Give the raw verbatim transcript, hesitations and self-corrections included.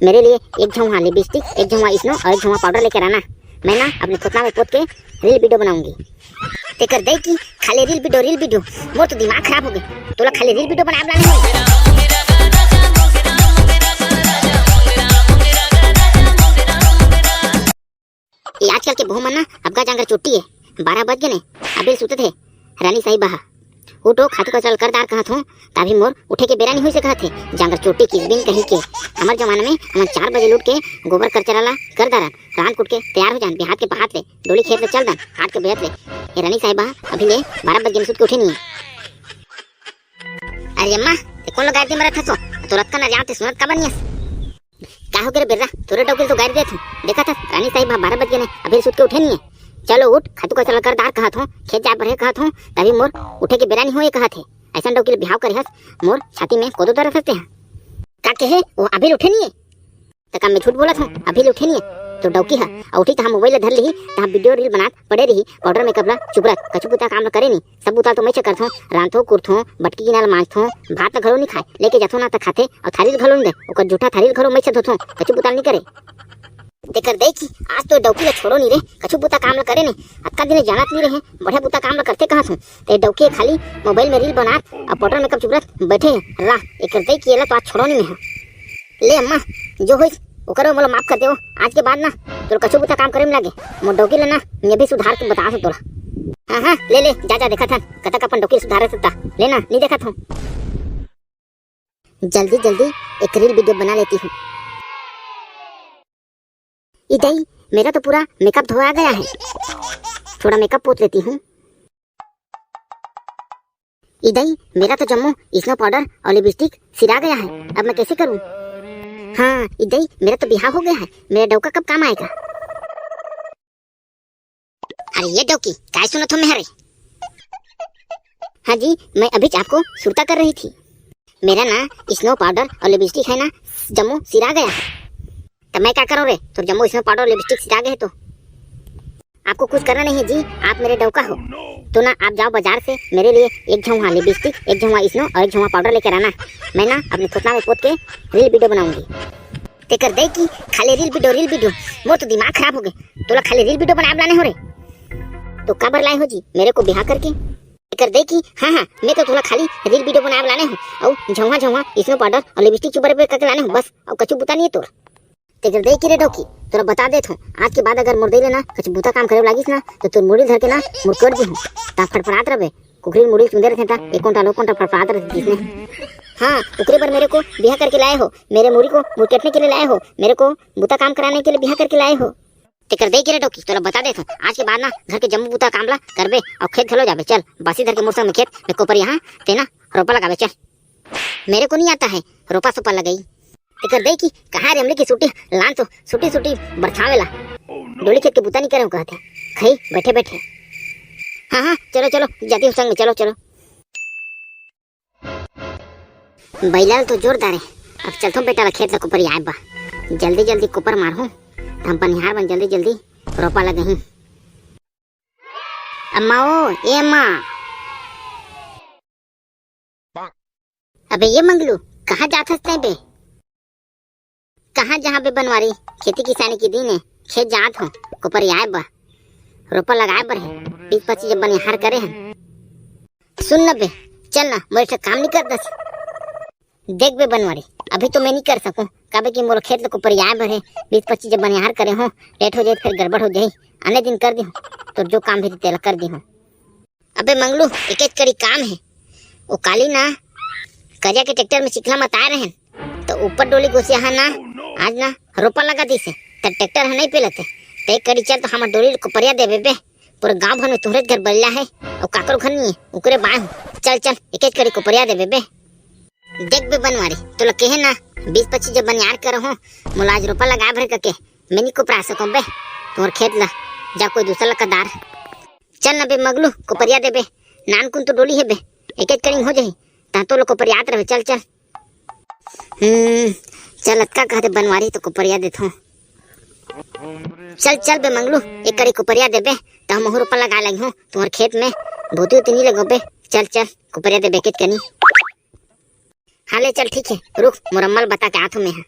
मेरे लिए एक झौंहा लिपस्टिक, एक झौंहा स्नो और एक झौंहा पाउडर लेकर आना। मैं ना अपने थोथना में पोत के रील वीडियो बनाऊंगी। तेकर दे कि खाली रील वीडियो, रील वीडियो। मोर तो दिमाग खराब हो गए। तोला खाली रील वीडियो बनाए बुलाने हो। ये आजकल के बहू मन ना, अब का जांगर चोटी है, बारह बज गए ने, अभी सुतत है रानी साहिबा हा। उठो, खातू कचरा ल कर डार कहत हो, तभी मोर उठे के बेरा नहीं होइसे कहत हे। जांगर चोटी किसबिन कहीं के। हमर जमाना में हमन चार बजे उठ के गोबर कचरा ला कर डारन, रांध कुट के तैयार हो जान, बिहात के पहात ले डोली खेत ले चल दन, हाट के बेहत ले। ये रानी साहिबा अभी ले बारह बज गए, सुत के उठे नहीं है। अरे अम्मा, ते कौन लोग गाय दे मरत हसो? तो रतका ना जाओ ते सुनत का बनियस? का हो गे रे बेर्रा, तोरे डौकी ल तो गारी देत हूँ। देखत हस, रानी साहिबा बारह बज गए ने, अभी सुत के उठे नहीं है। चलो उठ, खातू कचरा ल कर डार कहत हूँ, खेत जाए बर हे कहत हूँ, तभी मोर उठे के बेरा नहीं होए कहत हे। ऐसन डौकी ल बिहाव करे हस, मोर छाती में कोदो दरद हस ते हा। का कहे, वो अभी उठे नहीं है? त का मैं झूठ बोलत हूँ? अभी उठे नहीं है? तो डौकी हा, अउ उठी त हम मोबाइल ल धर लिही, त हम वीडियो रील बनात पड़े रही, पाउडर मेकअप ला चुबरत, कछु बुता काम ला करे नहीं। सब बुता तो मैं करथों, रांधथों, कुरथों, बटकी गिना ल मांजथों, भात ल घलो नहीं खाए, लेके जाथों ना त खाथे, अउ थारी ल घलो नहीं दे, ओकर जूठा थारी ल घलो मैं धोथों, कछु बुता ल नहीं करे। तेकर दे कि आज तो डौकी ला छोड़ो नहीं रे, कछु बुता काम ला करे नहीं, अतका दिन जानत नहीं रहे, बढ़िया बुता काम ला करथे कहत हूँ, ते डौकी खाली मोबाइल में रील बनात, अउ पाउडर मेकअप चुबरत बैठे हे, ला, एकर दे कि एला तो आज छोड़ो नहीं मैं हा। ले अम्मा, जो होइस, ओकरो मोला माफ कर देवो। आज के बाद ना, तोर कछु बुता काम करे में लागे। मोर डौकी ले ना, मैं भी सुधार के बता तोला। हाँ, हाँ, ले, ले, जा, जा, देखत हन, कतक अपन डौकी सुधारे सकता। ले ना, नहीं देखत हूँ। जल्दी, जल्दी एक रील वीडियो बना लेती हूँ। इदई, मेरा तो पूरा मेकअप धोआ गया है। थोड़ा मेकअप पोत लेती हूँ। इदई, मेरा तो जम्मो स्नो पाउडर और लिपस्टिक सिरा गया है, अब मैं कैसे करूँ? हाँ, इदई, मेरा तो बिहाव हो गया है, मेरा डौका कब काम आएगा? अरे ये डौकी, काय सुनत हो मेहरे? हाँ जी, मैं अभी आपको सुरता कर रही थी। मेरा ना स्नो पाउडर और लिपस्टिक है ना, जम्मो सिरा गया है। तो मैं क्या करूँ रे, तो जम्मो स्नो पाउडर और लिपस्टिक सिरा गए तो? आपको कुछ करना नहीं है जी, आप मेरे डौका हो। तो ना आप जाओ बाजार से मेरे लिए एक झौंहा लिपस्टिक, एक झौंहा स्नो और एक झौंहा पाउडर लेकर आना। मैं ना अपने थोथना में पोत के रील वीडियो बनाऊंगी। तेकर दे कि खाली रील वीडियो, रील वीडियो। मोर तो दिमाग खराब हो गए। तोला खाली रील वीडियो बनाए बुलाने हो रे। तो काबर लाए हो जी मेरे को बिहा करके? तेकर दे कि हाँ, हाँ, मैं तो तोला खाली रील वीडियो बनाए बुलाने हो। अउ झौंहा झौंहा स्नो पाउडर और लिपस्टिक चुबर पे करके लाने हो बस, अउ कछु बुता नहीं है तोर। तेकर दे कि रे डौकी, तोला बता देत हूँ, आज के बाद अगर मोर दई ले ना कुछ बुता काम करे लागिस ना, तो तोर मुड़ी धर के ना मुरकोट दी हूँ। ता फड़फड़ात रहे, कुकरी मुड़ी चुंदे रहते ता, एक कोंटा लो कोंटा फड़फड़ात रहते जिसने। हाँ, ओकरे बर मेरे को बिहा करके लाए हो, मेरे मुड़ी को मुरकेटने के लिए लाए हो, मेरे को बुता काम कराने के लिए बिहा करके लाए हो। तेकर दे कि रे डौकी, तोला बता देत हूँ, आज के बाद ना घर के जम्मो बुता काम ला करबे अउ खेत घलो जाबे। चल, बासी धर के मोर संग में खेत में कोपरिया, हाँ, ते ना रोपा लगाबे, चल। मेरे को नहीं आता है रोपा सोपा लगई। तेकर दे कि कहाँ रे अमली की सूटी, लान तो सूटी सूटी बरछावेला। डोली खेत के बुता नहीं करे कहत हे। खई बैठे बैठे। हाँ, हाँ, चलो, चलो, जाती हूँ संग में, चलो, चलो। बैला ल तो जोरदार है। अब चलथों बेटा ला खेत ला कोपरियाए बा। जल्दी जल्दी कोपर मारहूँ, त हम बनिहार बन जल्दी जल्दी रोपा लगही। अम्मा ओ, ए अम्मा। अबे ये मंगलू, कहाँ जात हस तैं बे? कहाँ जहाँ बे बनवारी, खेती किसानी के दिन है, खेत जात हो, कोपरियाए बर, रोपा लगाए बर है, बीस पच्चीस जब बनिहार करे हैं। सुन न बे, चल ना, मोर एक ठो काम नहीं कर दस। देख बे बनवारी, अभी तो मैं नहीं कर सकूँ, काबे कि मोर खेत ल कोपरियाए बर है, बीस पच्चीस जब बनिहार करे हो, लेट हो जाए, फिर गड़बड़ हो जाए, आने दिन कर दी हूँ, तो जो काम भी तेला कर दी हूँ। अबे मंगलू, एकेच कड़ी काम हे। ओ काली ना, करिया के ट्रैक्टर में चिखला मताए रहेन, त ऊपर डोली गोसिया हा ना, आज ना रोपा लगा दिस हे, त ट्रैक्टर ह नहीं पेलत हे। त एक कड़ी चल, तो हमर डोली ल कोपरिया देबे बे। पूरा गांव भर में तुहरे घर बल्ला हे, अउ काकरो घर नहीं हे, उकरे बाय हो। चल, चल, एकेच कड़ी कोपरिया देबे बे। देख बे बनवारी, तोला कहे ना, बीस पच्चीस जब बनिहार करहूँ, मोला आज रोपा लगाए भर कके, मैं नहीं कोपरा सकूँ बे, तोर खेत ला, जा कोई दूसरा ला कदार। चल न बे मगलू, कोपरिया दे बे, नानकुन तो डोली हे बे, एकेच कड़ी में हो जाही, तहाँ तो लो कोपरियात रहे, चल, चल। हम्म, चल, अतका कहते बनवारी तो कोपरिया देथों। चल, चल बे मंगलू, एक कड़ी कोपरिया दे बे, त हम महू रोपा लगा लगी हूँ, तुम्हारे खेत में भूती उती नहीं लगो बे, चल, चल, कोपरिया दे बे, एकेच कड़ी। हाँ ले चल, ठीक है, रुक, मोर अम्मा ल बता के आत हूँ मैं हा।